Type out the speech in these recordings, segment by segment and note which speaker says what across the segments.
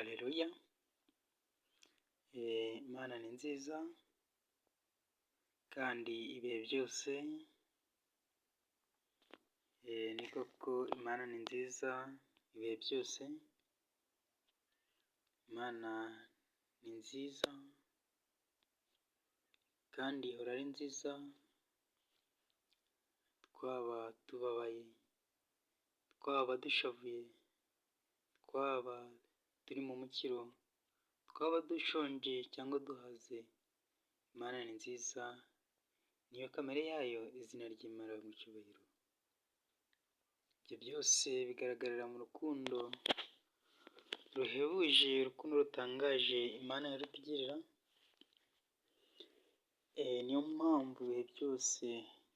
Speaker 1: Haleluya! Imana ni nziza kandi ibihe byose, ni koko Imana ni nziza ibihe byose, Imana ni nziza kandi ihora ari nziza, twaba tubabaye, twaba dushavuye, twaba turi mu mukiro, twaba dushonje cyangwa duhaze, Imana ni nziza, niyo kamere yayo, izina ry'Imana rihabwe icyubahiro. Ibyo byose bigaragarira mu rukundo ruhebuje, urukundo rutangaje Imana ihora itugirira, niyo mpamvu ibihe byose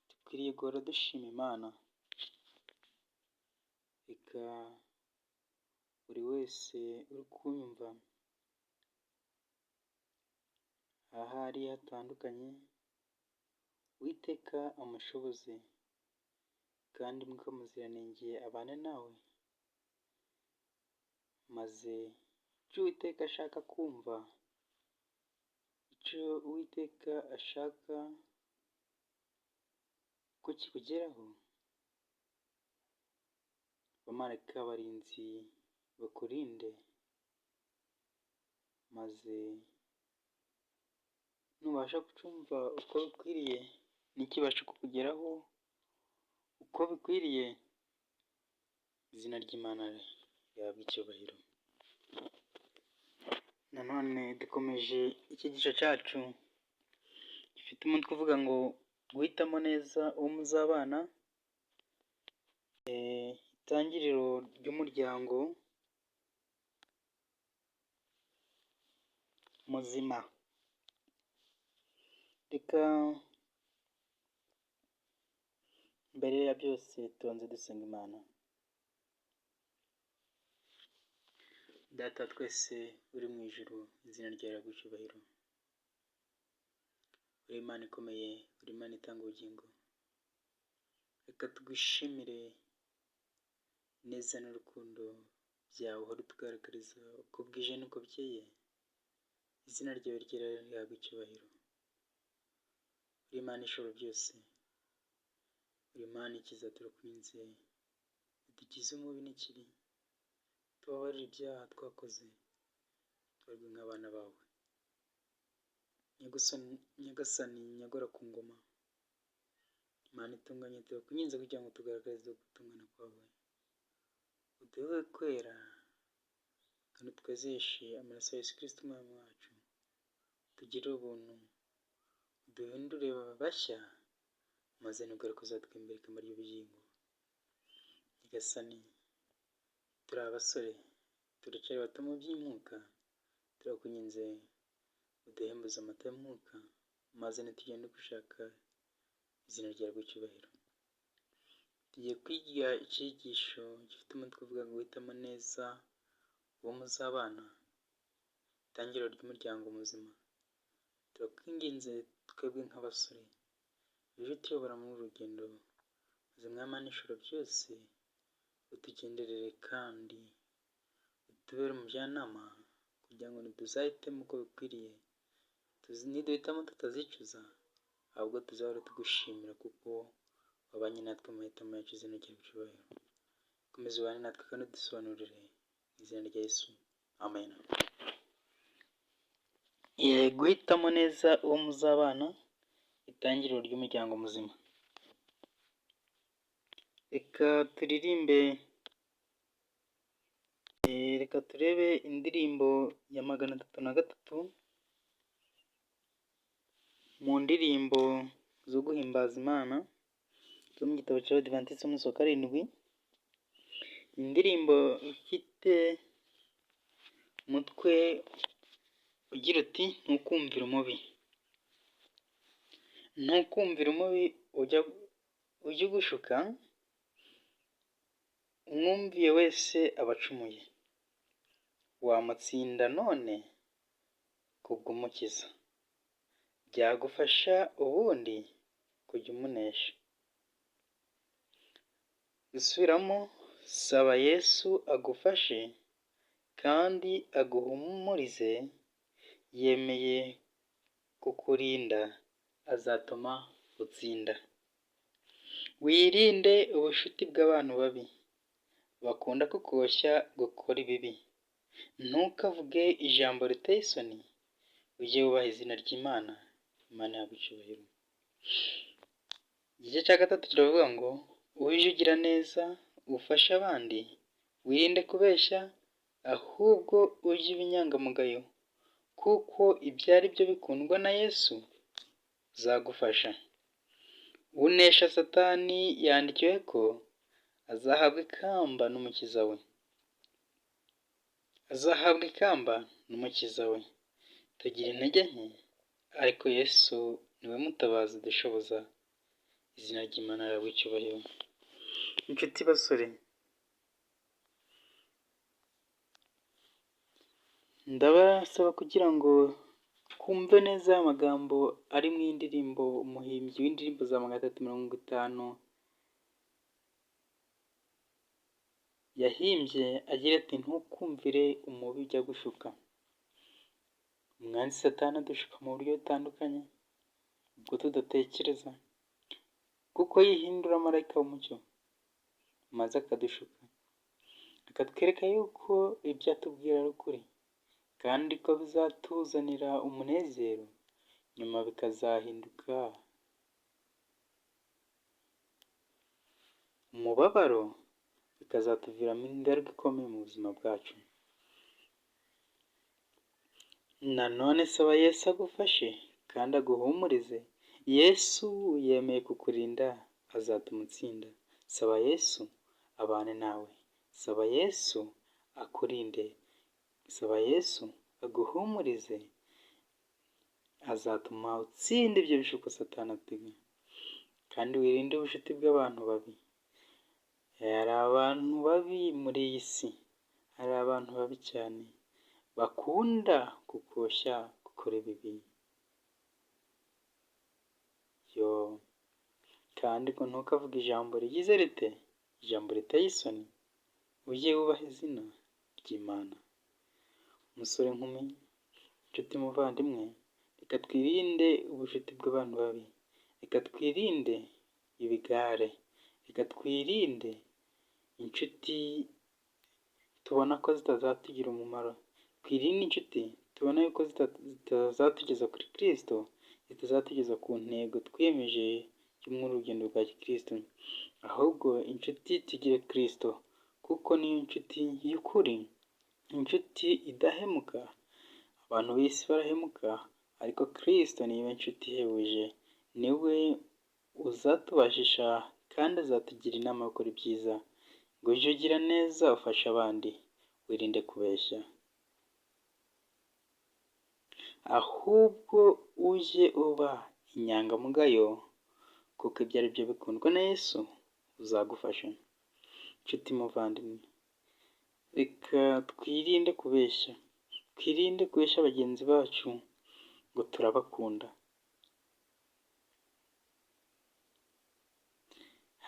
Speaker 1: dukwiriye guhora dushima Imana. Reka buri wese uri kunyumva aho ari hatandukanye, Uwiteka amushoboze kandi Mwuka Muziranenge abane nawe, maze icyo Uwiteka ashaka kumva, icyo Uwiteka ashaka ko kikugeraho, abamarayika b'abarinzi bakurinde, maze nubasha kucyumva uko bikwiriye, ntikibashe kukugeraho uko bikwiriye, izina ry'Imana rihabwe icyubahiro. Nanone dukomeje icyigisho cyacu gifite umutwe uvuga ngo guhitamo neza uwo muzabana, itangiriro ry'umuryango muzima. Reka mbere ya byose tubanze dusenga Imana. Data wa twese uri mu ijuru, izina ryawe rihabwe icyubahiro. Uri Imana ikomeye, uri Imana itanga ubugingo. Reka tugushimire neza n'urukundo byawe uhora utugaragariza uko bwije n'uko bukeye, izina ryawe ryera rihabwe icyubahiro. Uri Imana ishobora byose, uri Imana ikiza, turakwinginze, udukize umubi n'ikibi, tubabarire ibyaha twakoze, tubarwe nk'abana bawe. Nyagasani nyagora ku ngoma, Imana itunganye, turakwinginze kugira ngo tugaragarize gutungana kwawe, uduhe kwera kandi utwezeshe amaraso ya Yesu Kristo umwami wacu, tugirire ubuntu, uduhindure bashya, maze nugaruka uzatwembere ikamba ry'ubugingo. Nyagasani, turi abasore, turacyari bato mu by'umwuka, turakwinginze uduhembuze amata y'umwuka, maze nitugenda ugushaka izina ryawe rihabwe icyubahiro. Tugiye kwiga icyigisho gifite umutwe uvuga ngo guhitamo neza uwo muzabana, itangiriro ry'umuryango muzima. Turakwinginze twebwe nk'abasore, ujye utuyobora muri uru rugendo, maze Mwami ishobora byose utugenderere kandi utubere umujyanama, kugira ngo tuzahitemo uko bikwiriye, niduhitamo tutazicuza, ahubwo tuzahora tugushimira kuko wabanye natwe mu mahitamo yacu, izina ryawe icyubahiro. Komeza ubane natwe kandi udusobanurire mu izina rya Yesu, amen. Guhitamo neza uwo muzabana, itangiriro ry'umuryango muzima. Reka turirimbe, reka turebe indirimbo ya 303 mu ndirimbo zo guhimbaza Imana zo mu gitabo cy'Abadivantisiti b'umunsi wa karindwi, indirimbo ifite umutwe ugira uti ntukumvire umubi. Ntukumvire umubi ujya ugushuka, umwumviye wese aba acumuye. Wamutsinda none kubw'Umukiza, byagufasha ubundi kujya umunesha. Gusubiramo, saba Yesu agufashe kandi aguhumurize, yemeye kukurinda, azatuma utsinda. Wirinde ubucuti bw'abantu babi bakunda kukoshya gukora ibibi. Ntukavuge ijambo riteye isoni, ujye wubaha izina ry'Imana, Imana ihabwe icyubahiro. Igice cya gatatu kiravuga ngo ujye ugira neza, ufashe abandi, wirinde kubeshya, ahubwo ujye uba inyangamugayo, kuko ibyo ari byo bikundwa na Yesu uzagufasha. Unesha Satani yandikiwe ko azahabwa ikamba n'Umukiza we. Azahabwa ikamba n'Umukiza we. Tugira intege nke, ariko Yesu niwe mutabazi udushoboza. Izina ry'Imana rihabwe icyubahiro. Inshuti basore, ndabasaba kugira ngo twumve neza amagambo ari mu indirimbo umuhimbyi w'indirimbo za 350 yahimbye agira ati ntukumvire umubi ujya gushuka. Umwanzi Satani adushuka mu buryo butandukanye, ubwo tudatekereza, kuko yihindura marayika w'umucyo, maze akadushuka, akatwereka yuko ibyo atubwira ari ukuri, kandi ko bizatuzanira umunezero, nyuma bikazahinduka umubabaro, bikazatuviramo ingaruka ikomeye mu buzima bwacu. Nanone saba Yesu agufashe kandi aguhumurize. Yesu yemeye kukurinda, azatuma utsinda. Saba Yesu abane nawe, saba Yesu akurinde, saba Yesu aguhumurize, azatuma utsinda ibyo bishuko Satani atega. Kandi wirinde ubucuti bw'abantu babi. Hari abantu babi muri iyi si, hari abantu babi cyane bakunda kukoshya gukora ibibi. Yo, kandi ngo ntukavuge ijambo rigize rite? Ijambo riteye isoni, ujye wubaha izina ry'Imana. Umusore, nkumi, inshuti, muvandimwe, reka twirinde ubucuti bw'abantu babi, reka twirinde ibigare, reka twirinde inshuti tubona ko zitazatugira umumaro, twirinde inshuti tubona yuko zitazatugeza kuri Kristo, zitazatugeza ku ntego twiyemeje yo muri urugendo rwa gikristo, ahubwo inshuti tugire Kristo, kuko niyo nshuti y'ukuri, inshuti idahemuka. Abantu b'isi barahemuka, ariko Kristo niwe nshuti ihebuje, niwe uzatubashisha kandi azatugira inama yo gukora ibyiza. Ngo ujye ugira neza ufashe abandi, wirinde kubeshya, ahubwo ujye uba inyangamugayo, kuko ibyo ari byo bikundwa na Yesu uzagufasha. Nshuti muvandimwe, reka twirinde kubeshya, twirinde kubeshya bagenzi bacu ngo turabakunda.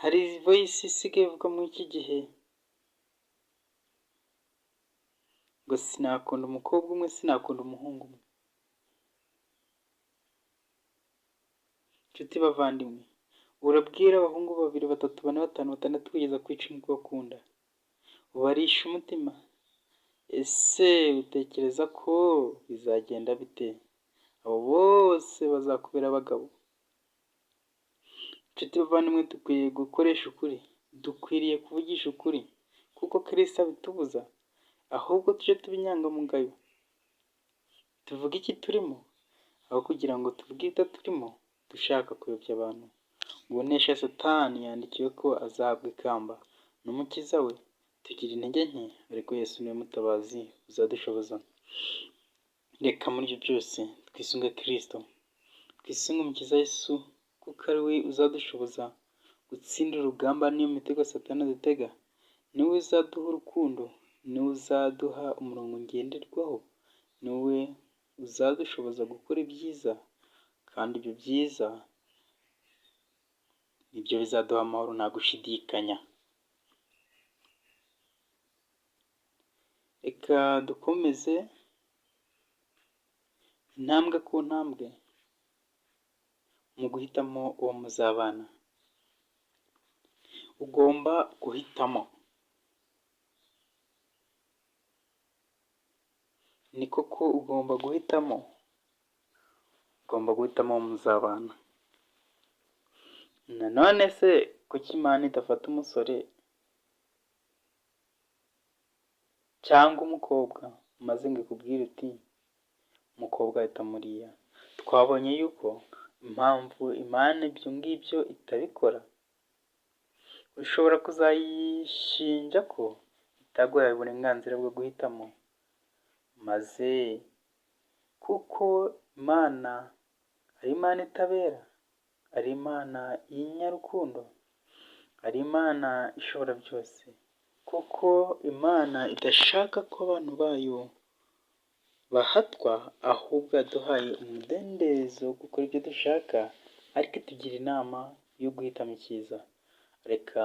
Speaker 1: Hari voice isigaye ivugwa muri iki gihe ngo sinakunda umukobwa umwe, sinakunda umuhungu umwe. Nshuti bavandimwe, urabwira abahungu babiri, batatu, bane, batanu, batandatu kugeza ku 10 ko ubakunda, ubarisha umutima. Ese utekereza ko bizagenda bite? Abo bose bazakubera abagabo. Nshuti bavandimwe, dukwiriye gukoresha ukuri, dukwiriye kuvugisha ukuri, kuko Kristo abitubuza, ahubwo tujye tuba inyangamugayo, tuvuge iki turimo, aho kugira ngo tuvuge ibitaturimo dushaka kuyobya abantu. Ngo unesha Satani yandikiwe ko azahabwa ikamba n'Umukiza we. Tugira intege nke, ariko Yesu niwe mutabazi uzadushoboza. Reka muri ibyo byose twisunge Kristo, twisunge Umukiza Yesu, kuko ari we uzadushoboza gutsinda urugamba n'iyo mitego Satani adutega. Niwe uzaduha urukundo, niwe uzaduha umurongo ngenderwaho, niwe uzadushoboza gukora ibyiza, kandi ibyo byiza nibyo bizaduha amahoro nta gushidikanya. Reka dukomeze intambwe ku ntambwe mu guhitamo uwo muzabana. Ugomba guhitamo. Ni koko ugomba guhitamo, ugomba guhitamo uwo muzabana. Nanone se kuki Imana idafata umusore cyangwa umukobwa maze ngo ikubwire uti umukobwa ahitamo uriya? Twabonye yuko impamvu Imana ibyo ngibyo itabikora, ushobora kuzayishinja ko itaguhaye uburenganzira bwo guhitamo, maze kuko Imana ari Imana itabera, ari Imana y'inyarukundo, ari Imana ishobora byose, kuko Imana idashaka ko abantu bayo bahatwa, ahubwo yaduhaye umudendezo wo gukora ibyo dushaka, ariko itugira inama yo guhitamo icyiza. Reka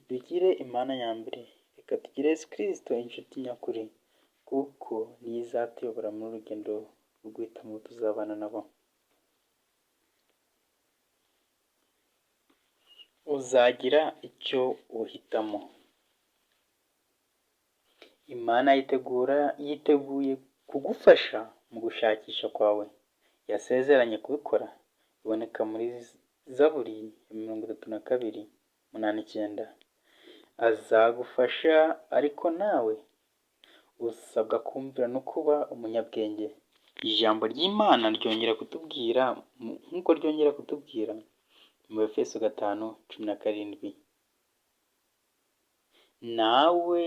Speaker 1: tugire Imana ya mbere, reka tugire Yesu Kristo inshuti nyakuri, kuko niyo izatuyobora muri rugendo rwo guhitamo abo tuzabana nabo. Uzagira icyo uhitamo. Imana yiteguye kugufasha mu gushakisha kwawe. Yasezeranye kubikora, biboneka muri Zaburi ya 32, 8, 9. Azagufasha ariko nawe usabwa kumvira no kuba umunyabwenge. Ijambo ry'Imana ryongera kutubwira nk'uko ryongera kutubwira mu Efeso 5, 17. Nawe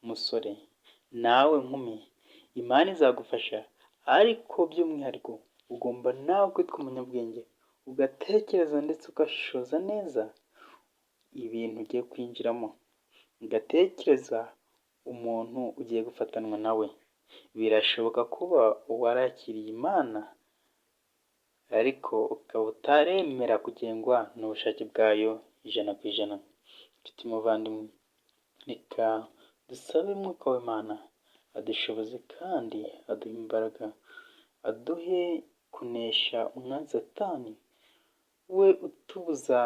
Speaker 1: musore, nawe nkumi, Imana izagufasha, ariko by'umwihariko ugomba nawe kwitwa umunyabwenge, ugatekereza ndetse ugashishoza neza ibintu ugiye kwinjiramo, ugatekereza umuntu ugiye gufatanwa nawe. Birashoboka kuba warakiriye Imana ariko ukaba utaremera kugengwa n'ubushake bwayo 100%. Nshuti muvandimwe, reka dusabe Umwuka w'Imana adushoboze kandi aduhe imbaraga, aduhe kunesha umwanzi Satani, we utubuza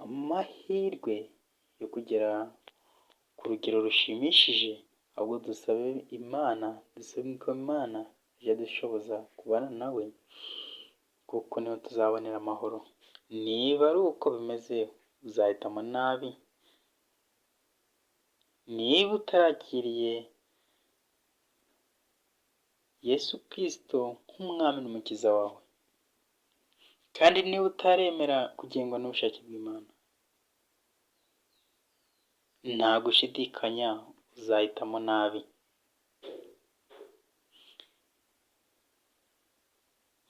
Speaker 1: amahirwe yo kugera ku rugero rushimishije, ahubwo dusabe Imana, dusabe Umwuka w'Imana ajye adushoboza kubana nawe, kuko niho tuzabonera amahoro. Niba ari uko bimeze uzahitamo nabi. Niba utarakiriye Yesu Kristo nk'umwami n'umukiza wawe, kandi niba utaremera kugengwa n'ubushake bw'Imana, nta gushidikanya uzahitamo nabi.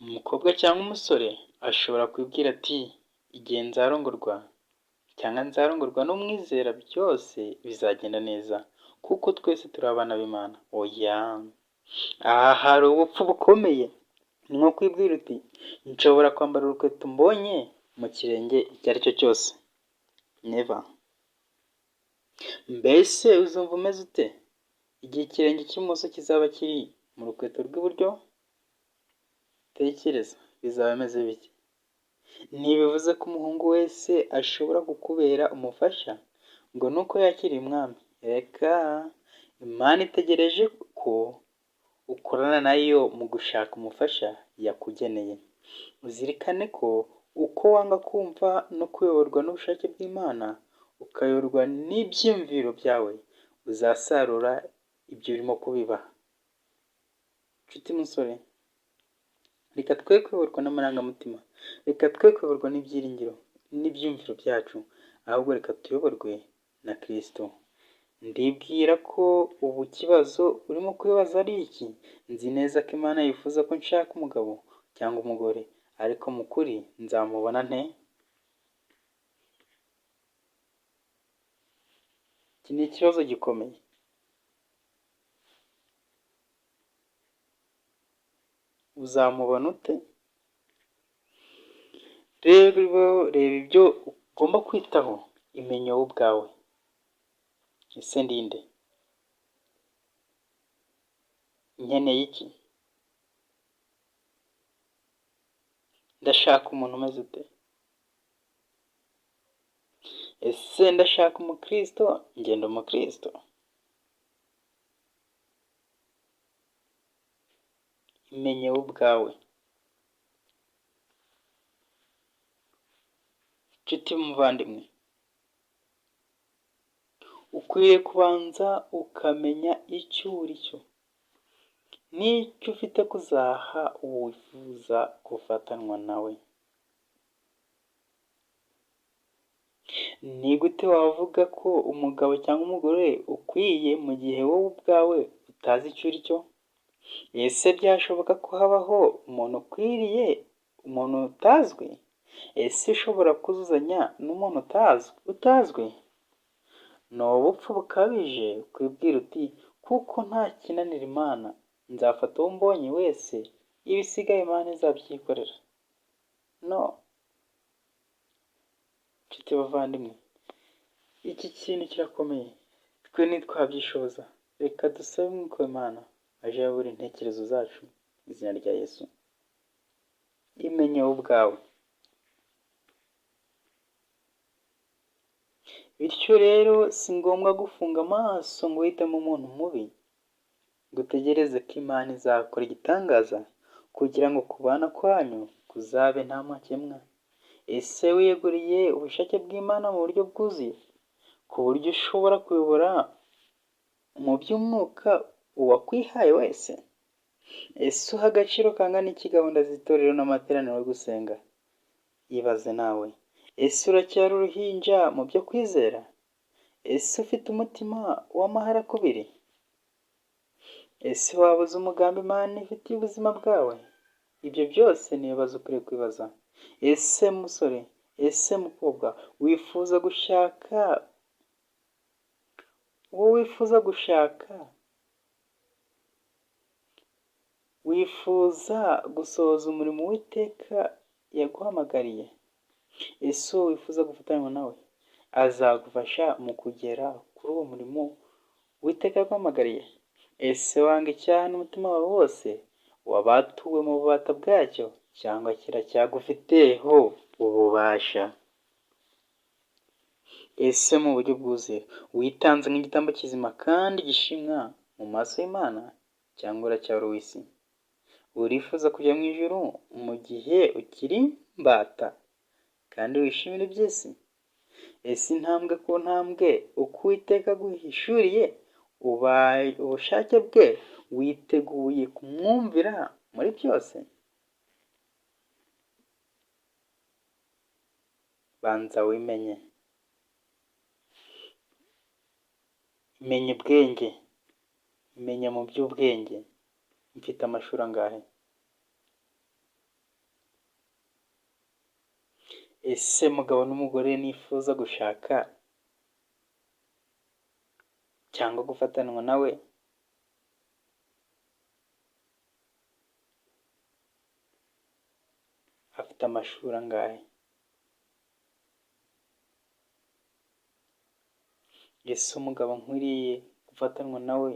Speaker 1: Umukobwa cyangwa umusore ashobora kwibwira ati igihe nzarongorwa cyangwa nzarongorwa n'umwizera byose bizagenda neza, kuko twese turi abana b'Imana. Oya, aha hari ubupfu bukomeye. Ni nko kwibwira uti nshobora kwambara urukweto mbonye mu kirenge icyo ari cyo cyose. Never. Mbese uzumva umeze ute igihe ikirenge cy'ibumoso kizaba kiri mu rukweto rw'iburyo? Tekereza bizaba bimeze bite? Ntibivuze ko umuhungu wese ashobora kukubera umufasha ngo nuko yakiriye umwami. Reka, Imana itegereje ko ukorana nayo mu gushaka umufasha yakugeneye. Uzirikane ko uko wanga kumva no kuyoborwa n'ubushake bw'Imana, ukayoborwa n'ibyiyumviro byawe, uzasarura ibyo urimo kubiba. Nshuti musore, reka twe kuyoborwa n'amarangamutima, reka twe kuyoborwa n'ibyiringiro n'ibyiyumviro byacu, ahubwo reka tuyoborwe na Kristo. Ndibwira ko ubu ikibazo urimo kwibaza ari iki: nzi neza ko Imana yifuza ko nshaka umugabo cyangwa umugore, ariko mu kuri nzamubona nte? Iki ni ikibazo gikomeye. Uzamubona ute? Rero reba ibyo ugomba kwitaho, imenye wowe ubwawe. Ese ndi nde? Nkeneye iki? Ndashaka umuntu umeze ute? Ese ndashaka umukristo? Ngenda umukristo? Imenye wowe ubwawe. Nshuti muvandimwe, ukwiriye kubanza ukamenya icyo uri cyo n'icyo ufite kuzaha uwo wifuza gufatanwa nawe. Ni gute wavuga ko umugabo cyangwa umugore ukwiye mu gihe wowe ubwawe utazi icyo uri cyo? Ese byashoboka ko habaho umuntu ukwiriye umuntu utazwi? Ese ushobora kuzuzanya n'umuntu utazwi? Ni ubupfu bukabije kwibwira uti kuko nta kinanira Imana, nzafata uwo mbonye wese, ibisigaye Imana izabyikorera. No. Nshuti bavandimwe, iki kintu kirakomeye, twe ntitwabyishoboza. Reka dusabe Umwuka w'Imana aje ayobora intekerezo zacu mu izina rya Yesu. Imenye wowe ubwawe. Bityo rero si ngombwa gufunga amaso ngo uhitemo umuntu mubi, ngo utegereze ko Imana izakora igitangaza kugira ngo kubana kwanyu kuzabe nta makemwa. Ese wiyeguriye ubushake bw'Imana mu buryo bwuzuye, ku buryo ushobora kuyobora mu by'umwuka uwakwihaye wese? Ese uha agaciro kangana iki gahunda z'itorero n'amateraniro yo gusenga? Ibaze nawe. Ese uracyari uruhinja mu byo kwizera? Ese ufite umutima w'amaharakubiri? Ese waba uzi umugambi Imana ifitiye ubuzima bwawe? Ibyo byose ni ibibazo ukwiriye kwibaza. Ese musore, ese mukobwa, wifuza gushaka uwo wifuza gushaka? Wifuza gusohoza umurimo Uwiteka yaguhamagariye? Ese uwo wifuza gufatanywa nawe azagufasha mu kugera kuri uwo murimo Uwiteka yaguhamagariye? Ese wanga icyaha n'umutima wawe wose, wabatuwe mu bubata bwacyo, cyangwa kiracyagufiteho ububasha? Ese mu buryo bwuzuye witanze nk'igitambo kizima kandi gishimwa mu maso y'Imana, cyangwa uracyari uw'isi? Urifuza kujya mu ijuru mu gihe ukiri imbata kandi wishimira iby'isi? Ese intambwe ku ntambwe uko Uwiteka aguhishuriye ubushake bwe, witeguye kumwumvira muri byose? Banza wimenye. Menya ubwenge, menya mu by'ubwenge. Mfite amashuri angahe? Ese mugabo n'umugore nifuza gushaka cyangwa gufatanwa nawe, afite amashuri angahe? Ese umugabo nkwiriye gufatanwa nawe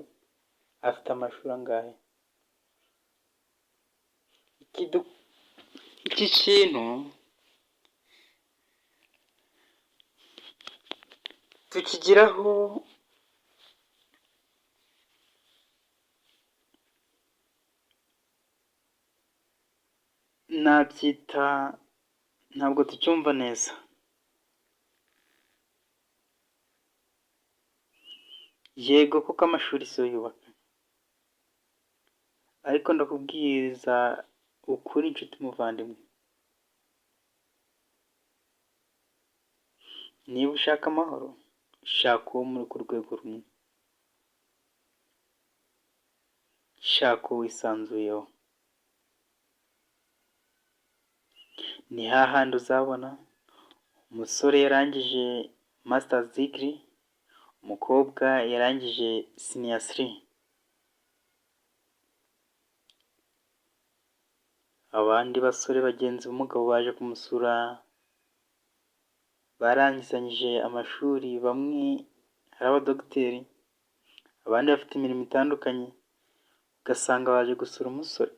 Speaker 1: afite amashuri angahe? Iki kintu tukigiraho nabyita ntabwo tucyumva neza. Yego kuko amashuri siyo yubaka, ariko ndakubwiriza ukuri inshuti muvandimwe, niba ushaka amahoro, shaka uwo muri ku rwego rumwe, shaka uwo wisanzuyeho. Ni hahandi uzabona umusore yarangije masters degree, umukobwa yarangije senior 3. Abandi basore bagenzi b'umugabo baje kumusura, barangizanyije amashuri, bamwe ari abadogiteri, abandi bafite imirimo itandukanye. Ugasanga baje gusura umusore,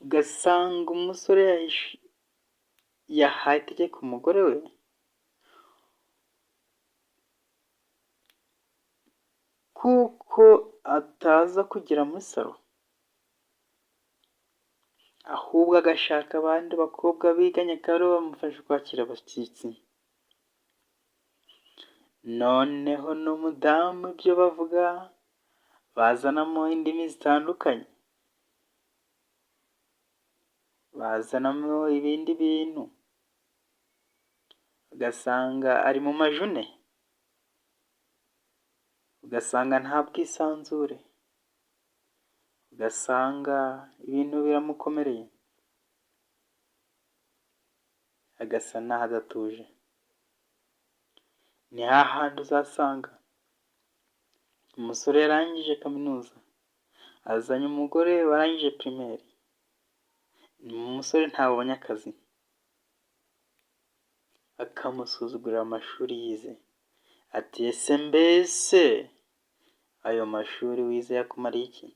Speaker 1: ugasanga umusore yahaye itegeko umugore we kuko ataza kugera muri salo, ahubwo agashaka abandi bakobwa biganye akaba aribo bamufasha kwakira abashyitsi. Noneho n'umudamu ibyo bavuga bazanamo indimi zitandukanye, bazanamo ibindi bintu, ugasanga ari mu majune, ugasanga nta bwisanzure, ugasanga ibintu biramukomereye, agasa naho adatuje. Ni hahandi uzasanga umusore yarangije kaminuza, azanye umugore warangije primaire, umusore ntabonye akazi, akamusuzugurira amashuri yize, ati ese mbese ayo mashuri wize yakumariye iki?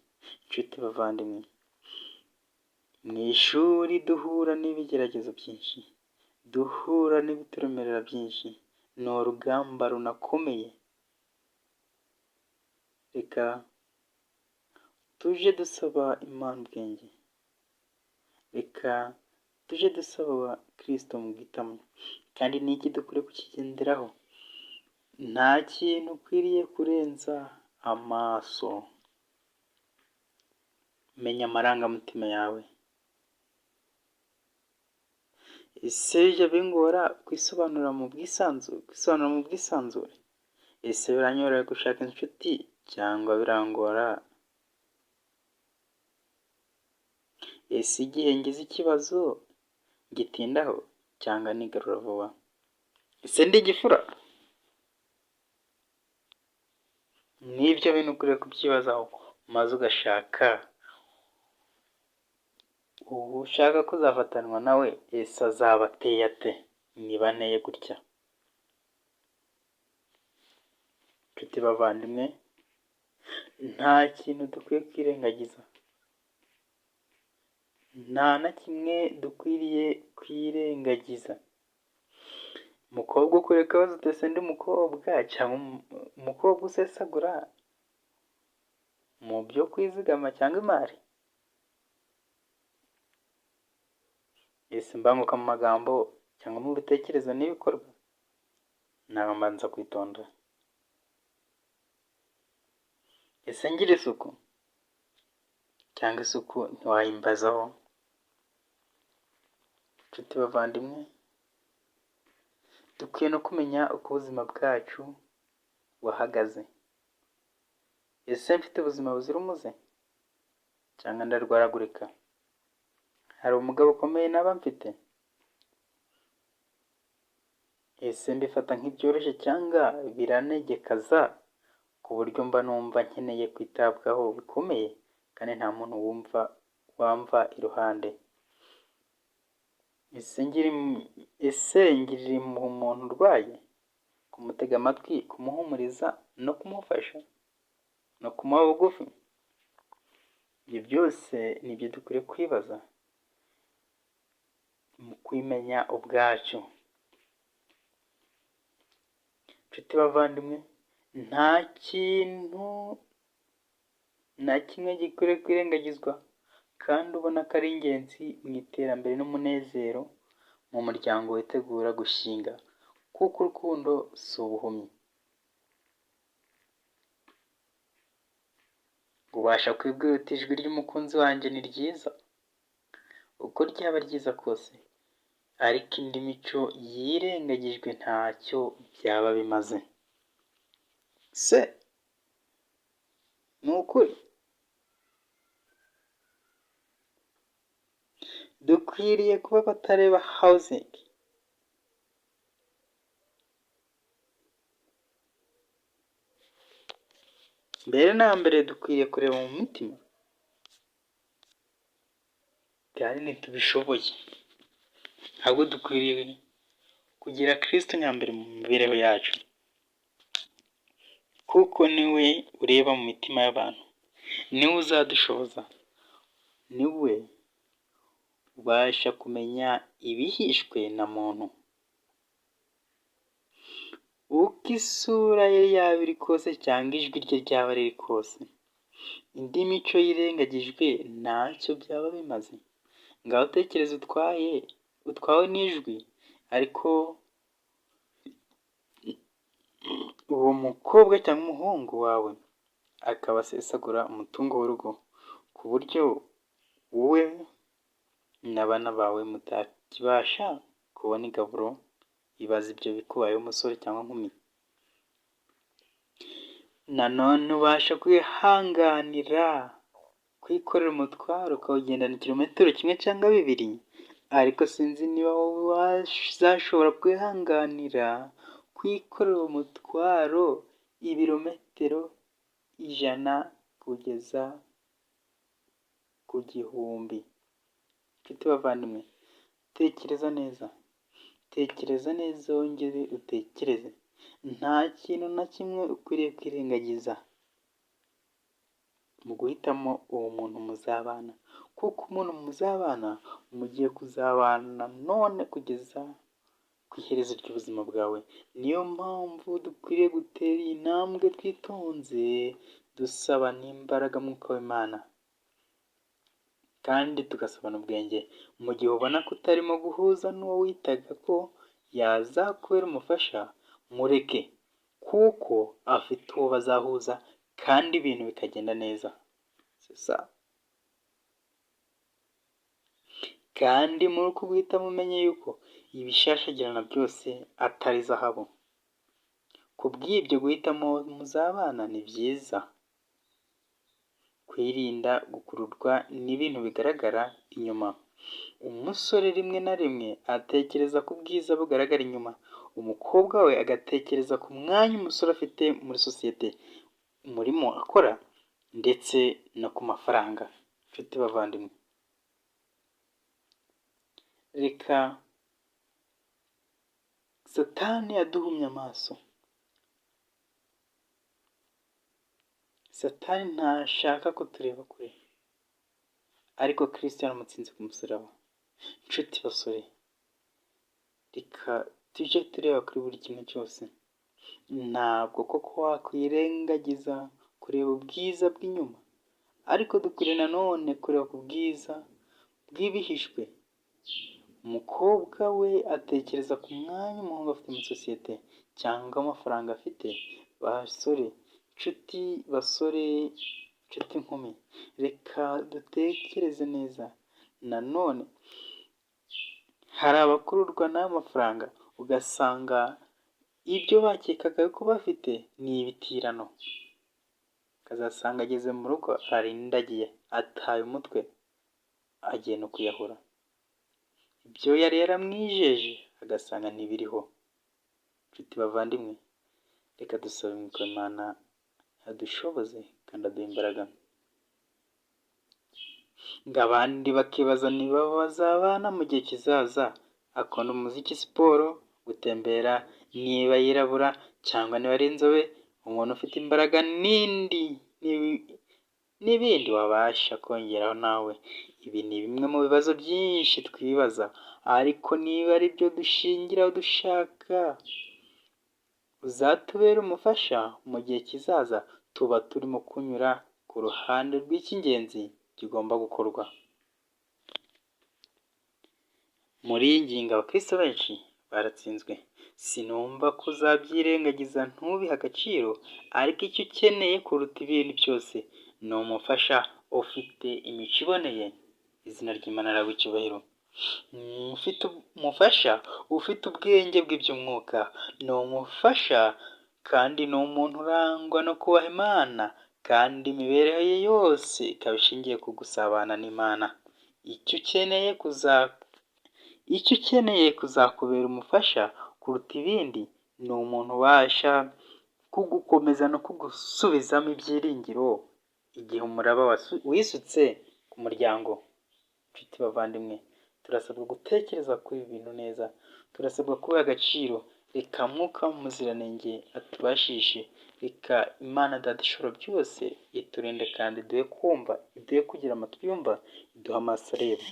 Speaker 1: Nshuti bavandimwe, mu ishuri duhura n'ibigeragezo byinshi, duhura n'ibituremerera byinshi, ni urugamba runakomeye. Reka tujye dusaba Imana ubwenge, reka tujye dusaba Kristo mu guhitamo, kandi ni iki dukwiye kukigenderaho? Nta kintu ukwiriye kurenza amaso. Menya amarangamutima yawe. Ese bijya bingora kwisobanura mu bwisanzure, kwisobanura mu bwisanzure? Ese biranyorohera gushaka inshuti cyangwa birangora? Ese igihe ngize ikibazo ngitindaho cyangwa nigarura vuba? Ese ndi igifura? N'ibyo bintu ukwiriye kubyibazaho maze ugashaka uwo ushaka kuzafatanwa nawe, ese azaba ateye ate niba nteye gutya? Nshuti bavandimwe, nta kintu dukwiye kwirengagiza, nta na kimwe dukwiriye kwirengagiza. Umukobwa ukwiriye kubaza uti ese ndi umukobwa cyangwa umukobwa usesagura mu byo kwizigama cyangwa imari? Ese mbanguka mu magambo cyangwa mu bitekerezo n'ibikorwa? Naba mbanza kwitonda. Ese ngira isuku cyangwa isuku ntiwayimbazaho? Nshuti bavandimwe, dukwiye no kumenya uko ubuzima bwacu buhagaze. Ese mfite ubuzima buzira umuze cyangwa ndarwaragurika? Hari ubumuga bukomeye naba mfite? Ese mbifata nk'ibyoroshye cyangwa biranegekaza ku buryo mba numva nkeneye kwitabwaho bikomeye kandi nta muntu wumva wamva iruhande? Ese ngirira impuhwe umuntu urwaye? Kumutega amatwi, kumuhumuriza no kumufasha no kumuba bugufi? Ibyo byose ni ibyo dukwiye kwibaza mu kwimenya ubwacu. Nshuti bavandimwe, nta kintu na kimwe gikwiriye kwirengagizwa kandi ubona ko ari ingenzi mu iterambere n'umunezero mu muryango witegura gushinga, kuko urukundo si ubuhumyi. Ubasha kwibwira uti ijwi ry'umukunzi wanjye ni ryiza, uko ryaba ryiza kose, ariko indi mico yirengagijwe ntacyo byaba bimaze. Se ni ukuri? Dukwiriye kuba abatareba hawuzingi. Mbere na mbere dukwiriye kureba mu mitima, kandi ntitubishoboye, ahubwo dukwiriye kugira Kristo nyambere mu mibereho yacu. Kuko niwe ureba mu mitima y'abantu, niwe uzadushoboza, niwe ubasha kumenya ibihishwe na muntu. Uko isura ye yaba iri kose cyangwa ijwi rye ryaba riri kose, indi mico yirengagijwe ntacyo byaba bimaze. Ngaho tekereza utwawe n'ijwi, ariko uwo mukobwa cyangwa umuhungu wawe akaba asesagura umutungo w'urugo, ku buryo wowe n'abana bawe mutakibasha kubona igaburo. Ibaze ibyo bikubayeho umusore cyangwa inkumi. Nanone ubasha kwihanganira kwikorera umutwaro ukawugendana ikirometero kimwe cyangwa bibiri, ariko sinzi niba wowe wazashobora kwihanganira kwikorera umutwaro ibirometero 100 kugeza ku 1000. Nshuti bavandimwe, tekereza neza, tekereza neza wongere utekereze. Nta kintu na kimwe ukwiriye kwirengagiza mu guhitamo uwo muntu muzabana, kuko umuntu muzabana mugiye kuzabana none kugeza ku iherezo ry'ubuzima bwawe. Niyo mpamvu dukwiriye gutera iyi ntambwe twitonze, dusaba n'imbaraga Mwuka w'Imana, kandi tugasabana ubwenge. Mu gihe ubona ko utarimo guhuza n'uwo witaga ko yazakubera umufasha, mureke kuko afite uwo bazahuza kandi ibintu bikagenda neza. Kandi muri uku guhitamo umenye yuko ibishashagirana byose atari zahabu. Ku bw'ibyo guhitamo muzabana ni byiza. Kwirinda gukururwa n'ibintu bigaragara inyuma. Umusore rimwe na rimwe atekereza ku bwiza bugaragara inyuma, umukobwa we agatekereza ku mwanya umusore afite muri sosiyete, umurimo akora ndetse no ku mafaranga. Nshuti bavandimwe, reka Satani yaduhumye amaso. Satani ntashaka ko tureba kure, ariko Kristo yaramutsinze ku musaraba. Nshuti basore, reka tujye tureba kuri buri kimwe cyose. Ntabwo koko wakwirengagiza kureba ubwiza bw'inyuma, ariko dukwiriye nanone kureba ku bwiza bw'ibihishwe. Umukobwa we atekereza ku mwanya umuhungu afite muri sosiyete cyangwa amafaranga afite. Basore, nshuti basore, nshuti nkumi, reka dutekereze neza. Nanone hari abakururwa n'ayo mafaranga, ugasanga ibyo bakekaga ko bafite ni ibitirano. Ukazasanga ageze mu rugo arindagiye, ataye umutwe, agiye no kwiyahura. Ibyo yari yaramwijeje agasanga ntibiriho. Nshuti bavandimwe, reka dusabe Mwuka w'Imana adushoboze kandi aduhe imbaraga. Ngo abandi bakibaza niba bazabana mu gihe kizaza, akunda umuziki, siporo, gutembera, niba yirabura cyangwa niba ari inzobe, umuntu ufite imbaraga n'indi n'ibindi wabasha kongeraho nawe. Ibi ni bimwe mu bibazo byinshi twibaza, ariko niba ari byo dushingiraho dushaka uzatubera umufasha mu gihe kizaza, tuba turimo kunyura ku ruhande rw'icy'ingenzi kigomba gukorwa. Muri iyi ngingo abakristo benshi baratsinzwe. Sinumva ko uzabyirengagiza ntubihe agaciro, ariko icyo ukeneye kuruta ibindi byose ni umufasha ufite imico iboneye. Izina ry'Imana rihabwe icyubahiro. Ufite umufasha ufite ubwenge bw'iby'umwuka, ni umufasha kandi ni umuntu urangwa no kubaha Imana, kandi imibereho ye yose ikaba ishingiye ku gusabana n'Imana. Icyo ukeneye kuzakubera umufasha kuruta ibindi ni umuntu ubasha kugukomeza no kugusubizamo ibyiringiro igihe umuraba wisutse ku muryango. Nshuti bavandimwe, turasabwa gutekereza kuri ibi bintu neza, turasabwa kubiha agaciro. Reka Mwuka Muziranenge atubashishe. Reka Imana Data ishobora byose iturinde kandi iduhe kumva, iduhe kugira amatwi yumva, iduhe amaso areba.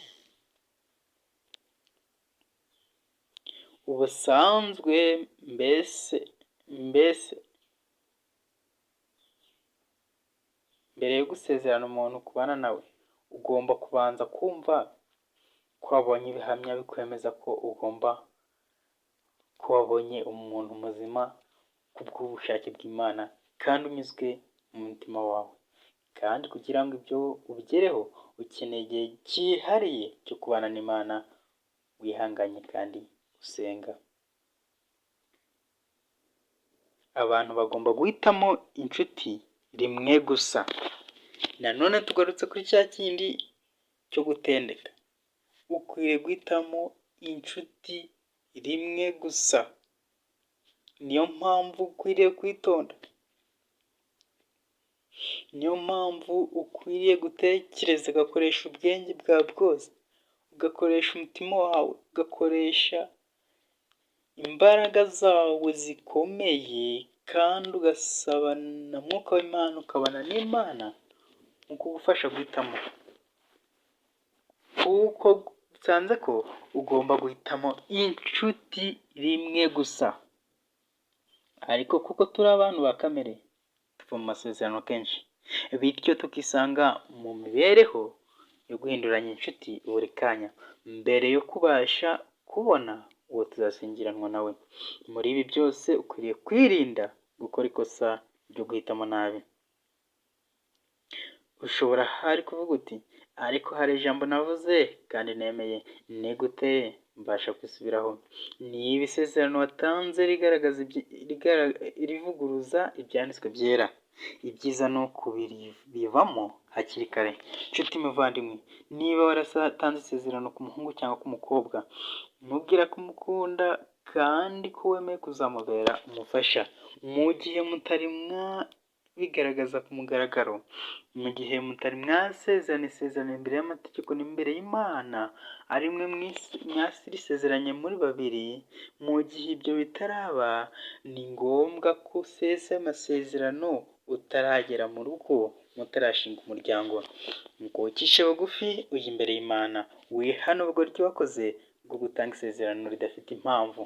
Speaker 1: Ubusanzwe mbese mbere yo gusezerana umuntu kubana nawe, ugomba kubanza kumva ko wabonye ibihamya bikwemeza ko ugomba ko wabonye umuntu muzima kubw'ubushake bw'Imana kandi unyuzwe mu mutima wawe. Kandi kugira ngo ibyo ubigereho, ukeneye igihe cyihariye cyo kubana n'Imana wihanganye kandi usenga. Abantu bagomba guhitamo inshuti rimwe gusa. Nanone tugarutse kuri cya kindi cyo gutendeka. Ukwiriye guhitamo inshuti rimwe gusa. Niyo mpamvu ukwiriye kwitonda. Niyo mpamvu ukwiriye gutekereza ugakoresha ubwenge bwawe bwose, ugakoresha umutima wawe, ugakoresha imbaraga zawe zikomeye kandi ugasaba na Mwuka w'Imana, ukabana n'Imana mu kugufasha guhitamo. Kuko nsanze ko ugomba guhitamo inshuti rimwe gusa. Ariko kuko turi abantu ba kamere, tuva mu masezerano kenshi, bityo tukisanga mu mibereho yo guhinduranya inshuti buri kanya, mbere yo kubasha kubona uwo tuzashyingiranwa nawe. Muri ibi byose ukwiriye kwirinda gukora ikosa ryo guhitamo nabi. Ushobora ahari kuvuga uti ariko hari ijambo navuze kandi nemeye, ni gute mbasha kwisubiraho? Niba isezerano watanze rigaragaza rivuguruza ibyanditswe byera, ibyiza ni ukubivamo hakiri kare. Nshuti muvandimwe, niba waratanze isezerano ku muhungu cyangwa ku mukobwa, mubwira ko umukunda kandi ko wemeye kuzamubera umufasha, mu gihe mutari mwabigaragaza ku mugaragaro, mu gihe mutari mwasezerana isezerano imbere y'amategeko n'imbere y'Imana, ari mwe mwasezeranye muri babiri, mu gihe ibyo bitaraba, ni ngombwa ko usesa amasezerano utaragera mu rugo, mutarashinga umuryango. Nuko wicishe bugufi ujya imbere y'Imana, wihane ubugoryi wakoze bwo gutanga isezerano ridafite impamvu.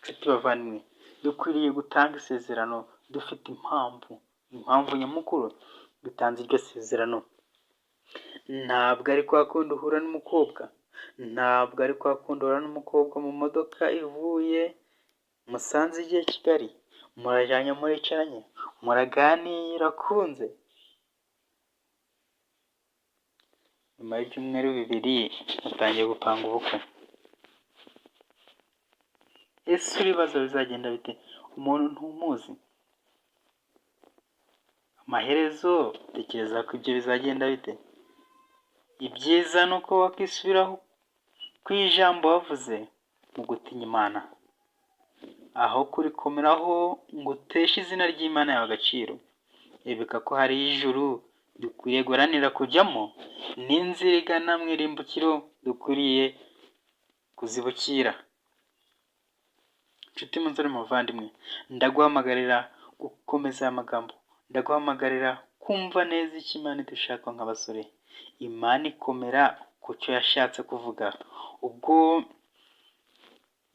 Speaker 1: Nshuti bavandimwe, dukwiriye gutanga isezerano dufite impamvu, impamvu nyamukuru dutanze iryo sezerano. Ntabwo ari kwa kundi uhura n'umukobwa, ntabwo ari kwa kundi uhura n'umukobwa mu modoka ivuye Musanze igiye Kigali, murajyanye muricaranye, muraganiye urakunze, nyuma y'ibyumweru bibiri mutangiye gupanga ubukwe. Ese ibibazo bizagenda bite? Umuntu ntumuzi. Amaherezo utekereza ko ibyo bizagenda bite? Ibyiza ni uko wakwisubiraho ku ijambo wavuze mu gutinya Imana, aho kurikomeraho ngo uteshe izina ry'Imana yawe agaciro. Ibuka ko hari ijuru dukwiriye guharanira kujyamo n'inzira igana mu irimbukiro dukwiriye kuzibukira. Nshuti musore muvandimwe, ndaguhamagarira gukomeza aya magambo, ndaguhamagarira kumva neza icyo Imana idushaka nk'abasore. Imana ikomera ku cyo yashatse kuvuga. Ubwo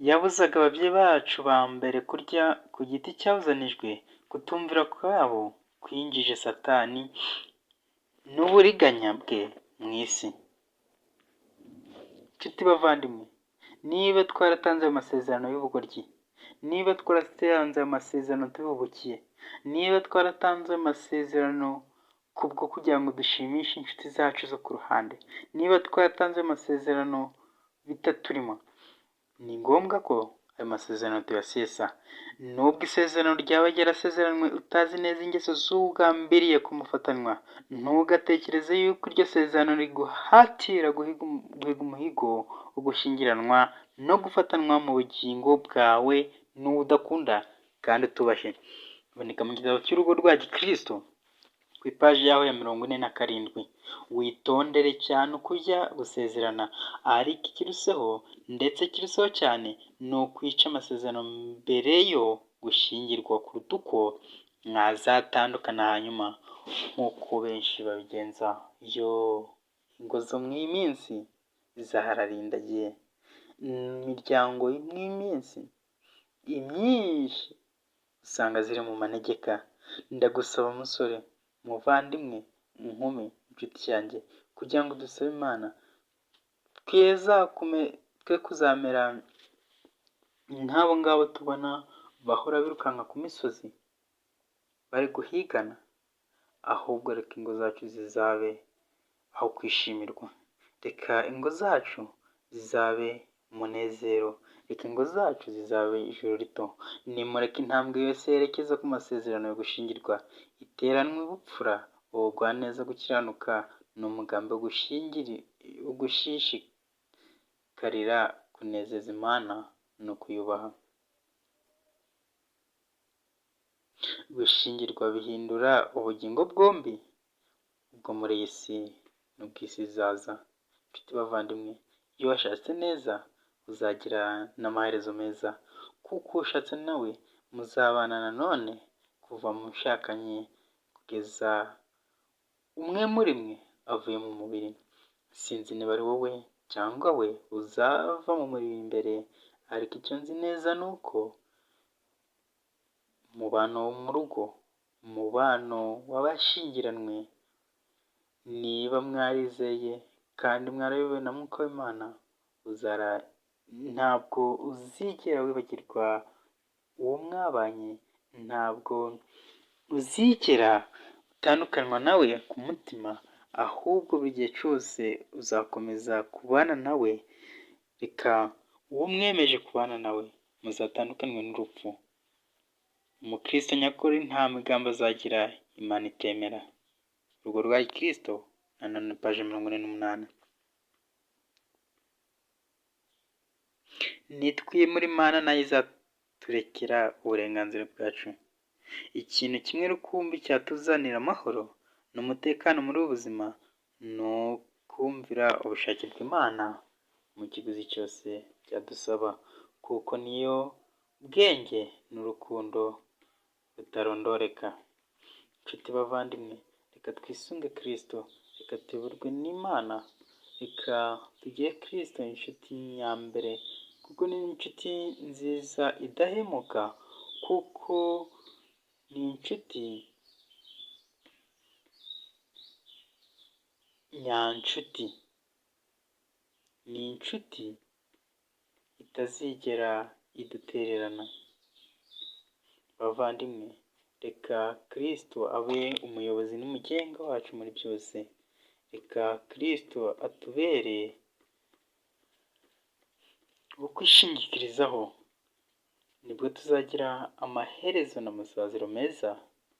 Speaker 1: yabuzaga ababyeyi bacu ba mbere kurya ku giti cyabuzanijwe, kutumvira kwabo kwinjije Satani n'uburiganya bwe mu isi. Nshuti bavandimwe, niba twaratanze ayo masezerano y'ubugoryi, niba twaratanze ayo masezerano tubihubukiye, niba twaratanze ayo masezerano kubwo kugira ngo dushimishe inshuti zacu zo ku ruhande, niba twaratanze ayo masezerano bitaturimo, ni ngombwa ko ayo masezerano tuyasesa. Nubwo isezerano ryaba ryarasezeranywe utazi neza ingeso z'ugambiriye kumufatanwa, ntugatekereze yuko iryo sezerano riguhatira guhiga umuhigo wo gushyingiranwa no gufatanwa mu bugingo bwawe n'uwo udakunda kandi utubashye. Biboneka mu gitabo cy'urugo rwa gikristo ku ipaji yaho ya 47. Witondere cyane uko ujya gusezerana, ariko ikiruseho ndetse kiruseho cyane ni ukwica amasezerano mbere yo gushyingirwa kuruta uko Mwazatandukana hanyuma nk'uko benshi babigenza, yoo, ingo zo mu iyi minsi zararindagiye, imiryango mw'iyi minsi imyinshi usanga ziri mu manegeka. Ndagusaba musore, muvandimwe, inkumi, inshuti yanjye, kugira ngo dusabe Imana twe kuzamera nk'abo ngabo tubona bahora birukanka ku misozi bari guhigana, ahubwo reka ingo zacu zizabe aho kwishimirwa, reka ingo zacu zizabe umunezero, reka ingo zacu zizabe ijuru rito. Nimureke intambwe yose yerekeza ku masezerano yo gushyingirwa iteranwe ubupfura, ubugwaneza, gukiranuka n'umugambi wo gushishikarira kunezeza Imana no kuyubaha. Gushyingirwa bihindura ubugingo bwombi, ubwo muri iyi si n'ubw'isi izaza. Nshuti bavandimwe, iyo washatse neza uzagira n'amaherezo meza, kuko ushatse nawe muzabana nanone kuva mushakanye kugeza umwe muri mwe avuye mu mubiri. Sinzi niba ari wowe cyangwa we uzava mu mubiri imbere, ariko icyo nzi neza ni uko umubano wo mu rugo, umubano w'abashyingiranywe, niba mwarizeye kandi mwarayobowe na Mwuka w'Imana, ntabwo uzigera wibagirwa uwo mwabanye, ntabwo uzigera utandukanywa nawe ku mutima, ahubwo buri gihe cyose uzakomeza kubana nawe. Reka uwo mwemeje kubana nawe muzatandukanywe n'urupfu. Umukristo nyakuri nta migambi azagira Imana itemera. Urugo rwa Gikristo, nanone paje 48. Nitwimura Imana nayo izaturekera uburenganzira bwacu. Ikintu kimwe rukumbi cyatuzanira amahoro n'umutekano muri ubu buzima ni ukumvira ubushake bw'Imana mu kiguzi cyose byadusaba, kuko niyo bwenge n'urukundo rutarondoreka. Nshuti bavandimwe, reka twisunge Kristo, reka tuyoborwe n'Imana, reka tugire Kristo inshuti nyambere, kuko ni inshuti nziza idahemuka, kuko ni inshuti nyanshuti, ni inshuti itazigera idutererana. Bavandimwe, reka Kristo abe umuyobozi n'umugenga wacu muri byose, reka Kristo atubere uwo kwishingikirizaho, nibwo tuzagira amaherezo n'amasaziro meza,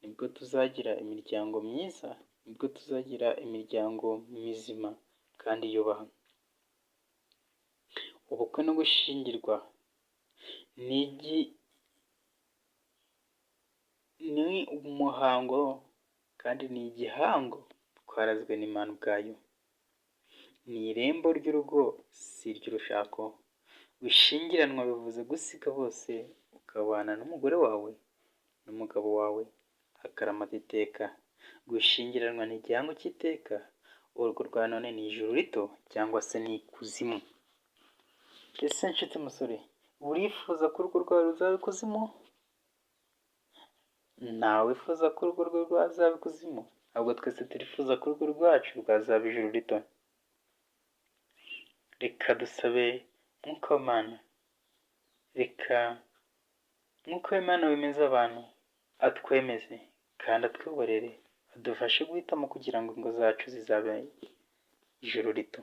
Speaker 1: nibwo tuzagira imiryango myiza, nibwo tuzagira imiryango mizima kandi yubaha. Ubukwe no gushyingirwa ni umuhango kandi ni igihango twarazwe n'Imana ubwayo. Ni irembo ry'urugo si iry'urushako. Gushyingiranwa bivuze gusiga bose ukabana n'umugore wawe n'umugabo wawe akaramata iteka. Gushyingiranwa ni igihango cy'iteka. Urugo rwa none ni ijuru rito cyangwa se ni ikuzimu. Ese nshuti musore, urifuza ko urugo rwawe ruzaba ikuzimu? Ntawe wifuza ko urugo rwe rwazaba ikuzimu, ahubwo twese turifuza ko urugo rwacu rwazaba ijuru rito. Reka dusabe Mwuka w'Imana, reka Mwuka w'Imana wemeze abantu, atwemeze kandi atwiborere, adufashe guhitamo kugira ngo ingo zacu zizabe ijuru rito.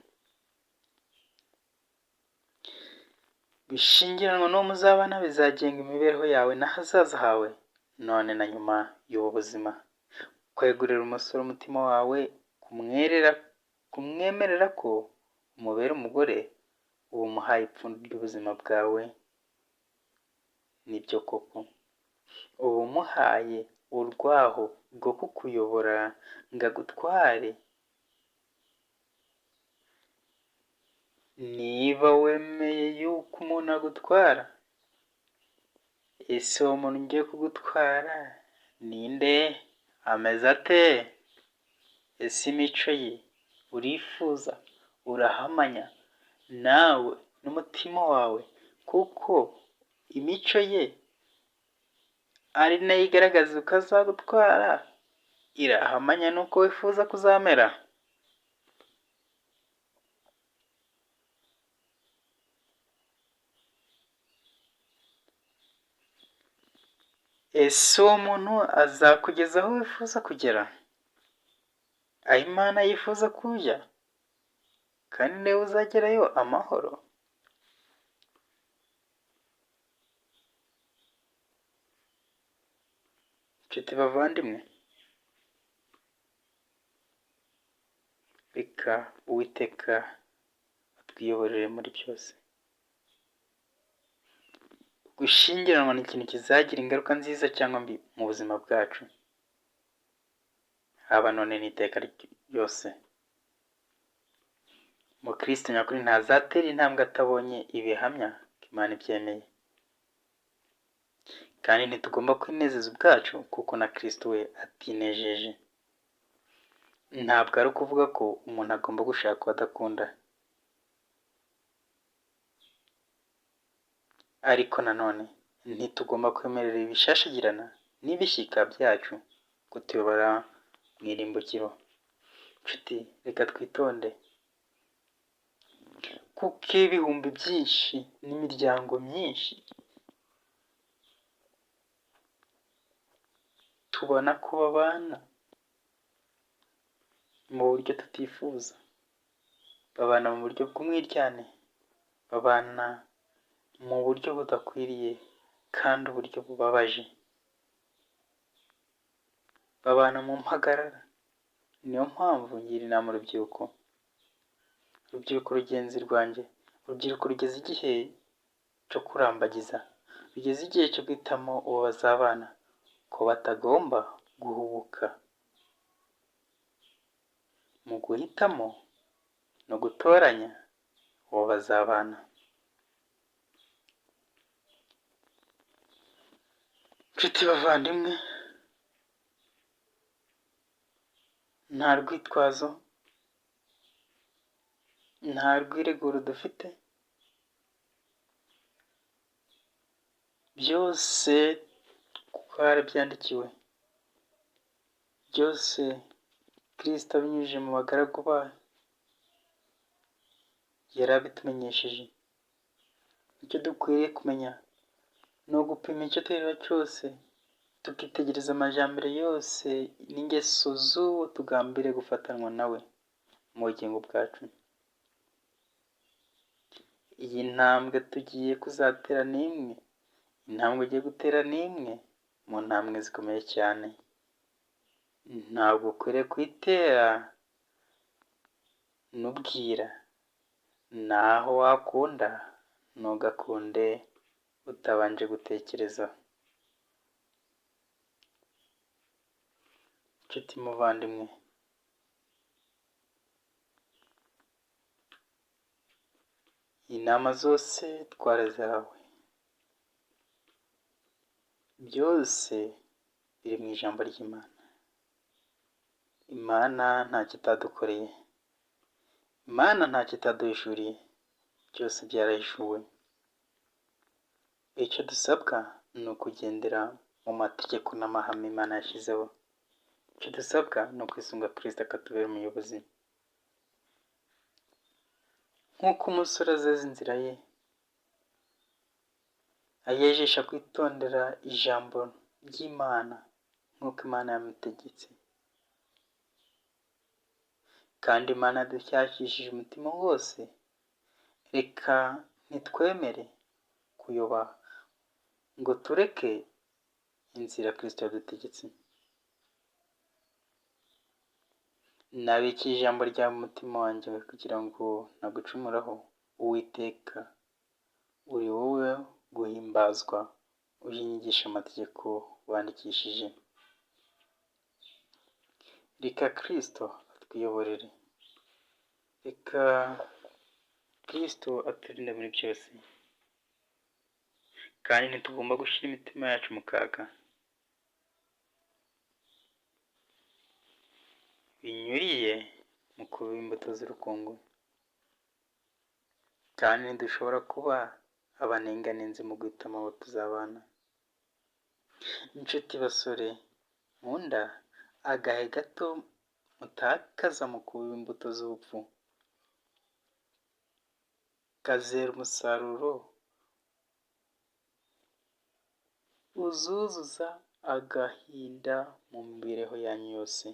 Speaker 1: Gushyingiranwa n'uwo muzabana bizagenga imibereho yawe n'ahazaza hawe none na nyuma y'ubu buzima. Kwegurira umusore umutima wawe, kumwemerera ko umubera umugore, uba umuhaye ipfundo ry'ubuzima bwawe, nibyo koko. Uba umuhaye urwaho rwo kukuyobora ngo agutware. Niba wemeye yuko umuntu agutwara, ese uwo muntu ugiye kugutwara Ninde? Ameze ate? Ese imico ye urifuza, urahamanya nawe n'umutima wawe, kuko imico ye ari nayo igaragaza uko azagutwara, irahamanya n'uko wifuza kuzamera? Ese uwo muntu azakugeza aho wifuza kugera? Aho Imana yifuza ko ujya? Kandi niwe uzagerayo amahoro? Nshuti bavandimwe, reka Uwiteka atwiyoborere muri byose. Gushyingiranwa ni ikintu kizagira ingaruka nziza cyangwa mbi mu buzima bwacu, haba none n'iteka ryose. Umukristo nyakuri ntazatera intambwe atabonye ibihamya ko Imana ibyemeye. Kandi ntitugomba kwinezeza ubwacu kuko na Kristo we atinejeje. Ntabwo ari ukuvuga ko umuntu agomba gushaka uwo adakunda. Ariko nanone ntitugomba kwemerera ibishashagirana n'ibishyika byacu kutuyobora mu irimbukiro. Nshuti, reka twitonde, kuko ibihumbi byinshi n'imiryango myinshi tubona ko babana mu buryo tutifuza, babana mu buryo bw'umwiryane, babana mu buryo budakwiriye kandi uburyo bubabaje, babana mu mpagarara. Niyo mpamvu ngira inama urubyiruko, urubyiruko rugenzi rwanjye, urubyiruko rugeze igihe cyo kurambagiza, rugeze igihe cyo guhitamo uwo bazabana, ko batagomba guhubuka mu guhitamo no gutoranya uwo bazabana. Nshuti bavandimwe, nta rwitwazo, nta rwireguro dufite, byose twarabyandikiwe, byose Kristo abinyujije mu bagaragu bayo yarabitumenyesheje. Icyo dukwiriye kumenya ni ugupima icyo tureba cyose, tukitegereza amajyambere yose n'ingeso z'uwo tugambiriye gufatanwa nawe mu bugingo bwacu. Iyi ntambwe tugiye kuzatera ni imwe, intambwe ugiye gutera ni imwe mu ntambwe zikomeye cyane. Ntabwo ukwiriye kuyitera n'ubwira, naho wakunda ntugakunde utabanje gutekereza. Nshuti muvandimwe, inama zose twarazihawe, byose biri mu ijambo ry'Imana. Imana ntacyo itadukoreye, Imana ntacyo itaduhishuriye, byose byarahishuwe. Icyo dusabwa ni ukugendera mu mategeko n'amahame Imana yashyizeho. Icyo dusabwa ni ukwisunga Kristo akatubera umuyobozi. Nk'uko umusore azeza inzira ye, ayejesha kwitondera ijambo ry'Imana nk'uko Imana yamutegetse. Kandi Imana yaducyashishije umutima wose, reka ntitwemere kuyoba ngo tureke inzira Kristo yadutegetse. Nabikiye ijambo ryawe mu mutima wanjye kugira ngo ntagucumuraho. Uwiteka, uri wowe guhimbazwa, ujye unyigisha amategeko wandikishije. Reka Kristo atwiyoborere, reka Kristo aturinde muri byose. Kandi ntitugomba gushyira imitima yacu mu kaga. Binyuriye mu kuba imbuto z'urukungu. Kandi ntidushobora kuba abanenganenzi mu guhitamo abo tuzabana. Inshuti basore nkunda, agahe gato mutakaza mu kubiba imbuto z'ubupfu kazera umusaruro uzuzuza agahinda mu mibereho yanyu yose.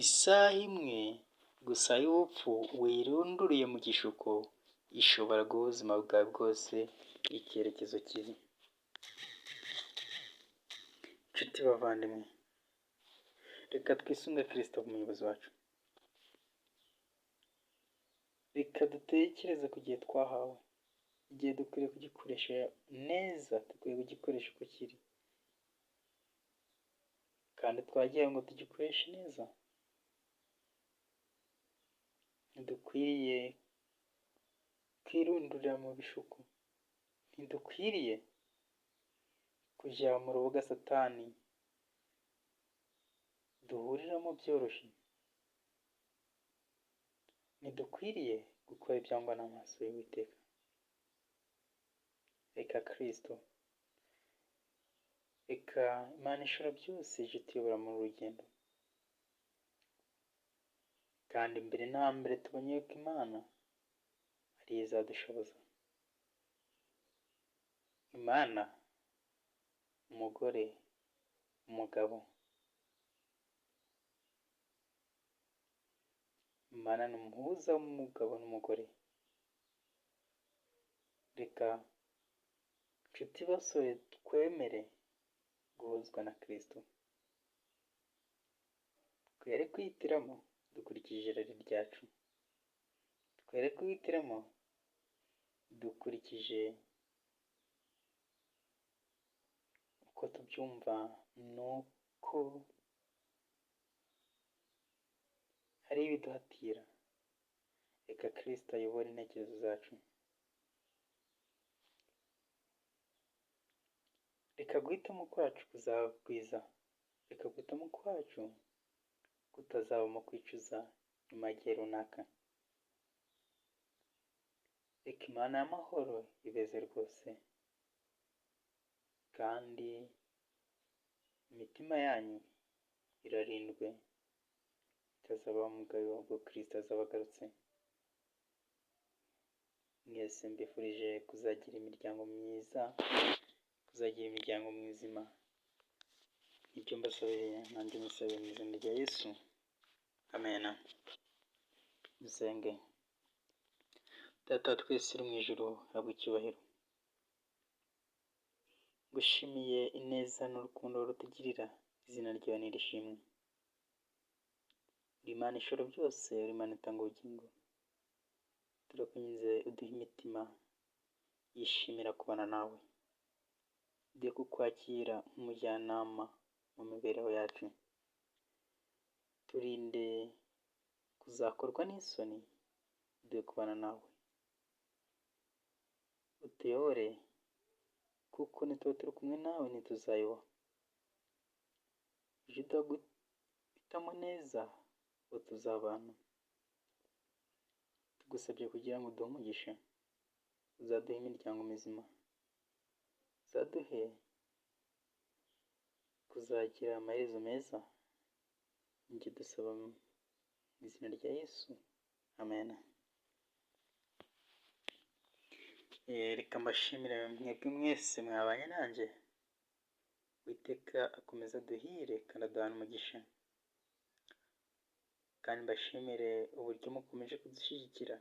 Speaker 1: Isaha imwe gusa y'ubupfu wirunduriye mu gishuko ishobora guha ubuzima bwawe bwose icyerekezo kibi. Nshuti bavandimwe, reka twisunge Kristo umuyobozi wacu. Reka dutekereze ku gihe twahawe, igihe dukwiriye kugikoresha neza, dukwiye kugikoresha uko kiri, kandi twagihawe ngo tugikoreshe neza. Ntidukwiriye kwirundurira mu bishuko, ntidukwiriye kujya mu rubuga Satani duhuriramo byoroshye, ntidukwiriye gukora ibyangwa n'amaso y'Uwiteka. Reka Kristo, reka Imana ishobora byose ije ituyobora muri uru rugendo. Kandi mbere na mbere tubonye yuko Imana ariyo izadushoboza. Imana, umugore, umugabo. Imana ni umuhuza w'umugabo n'umugore. Reka nshuti basore twemere guhuzwa na Kristo. Twere kwihitiramo dukurikije irari ryacu. Twere kwihitiramo dukurikije uko tubyumva nuko hari ibiduhatira. Reka Kristo ayobore intekerezo zacu. Reka guhitamo kwacu kuzaba kwiza. Reka guhitamo kwacu kutazabamo kwicuza nyuma y'igihe runaka. Reka Imana y'amahoro ibeze rwose, kandi imitima yanyu irarindwe itazaba umugayo ubwo Kristo azaba agarutse. Mwese mbifurije kuzagira imiryango myiza, kuzagira imiryango mizima. Nibyo mbasabiye nanjye musabiye mu izina rya Yesu. Amen. Dusenge. Data wa twese uri mu ijuru, habwa icyubahiro. Ngushimiye ineza n'urukundo rutugirira, izina ryawe nirishimwe. Uri Imana ishobora byose, uri Imana itanga ubugingo. Turakwinginze uduhe imitima yishimira kubana nawe. Uduhe kukwakira nk'umujyanama mu mibereho yacu. Turinde kuzakorwa n'isoni, uduhe kubana nawe. Utuyobore kuko nituba turi kumwe nawe ntituzayoba. Ujye uduha guhitamo neza uwo tuzabana. Tugusabye kugira ngo uduhe umugisha, uzaduhe imiryango mizima, uzaduhe kuzagira amaherezo meza. Nibyo dusaba mu izina rya Yesu. Amen. Reka mbashimire mwebwe mwese mwabanye nanjye. Uwiteka akomeze aduhire kandi aduhane umugisha. Kandi mbashimire uburyo mukomeje kudushyigikira,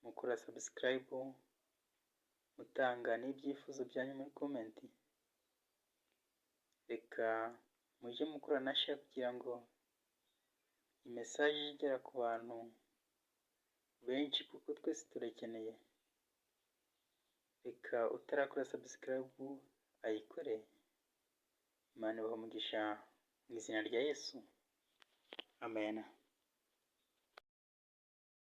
Speaker 1: mukora subscribe, mutanga n'ibyifuzo byanyu muri comment. Reka mujye mukora na share kugira ngo iyi message ijye igera ku bantu benshi kuko twese turakeneye. Reka utarakora subscribe ayikore. Imana ibahe umugisha mu izina rya Yesu. Amen.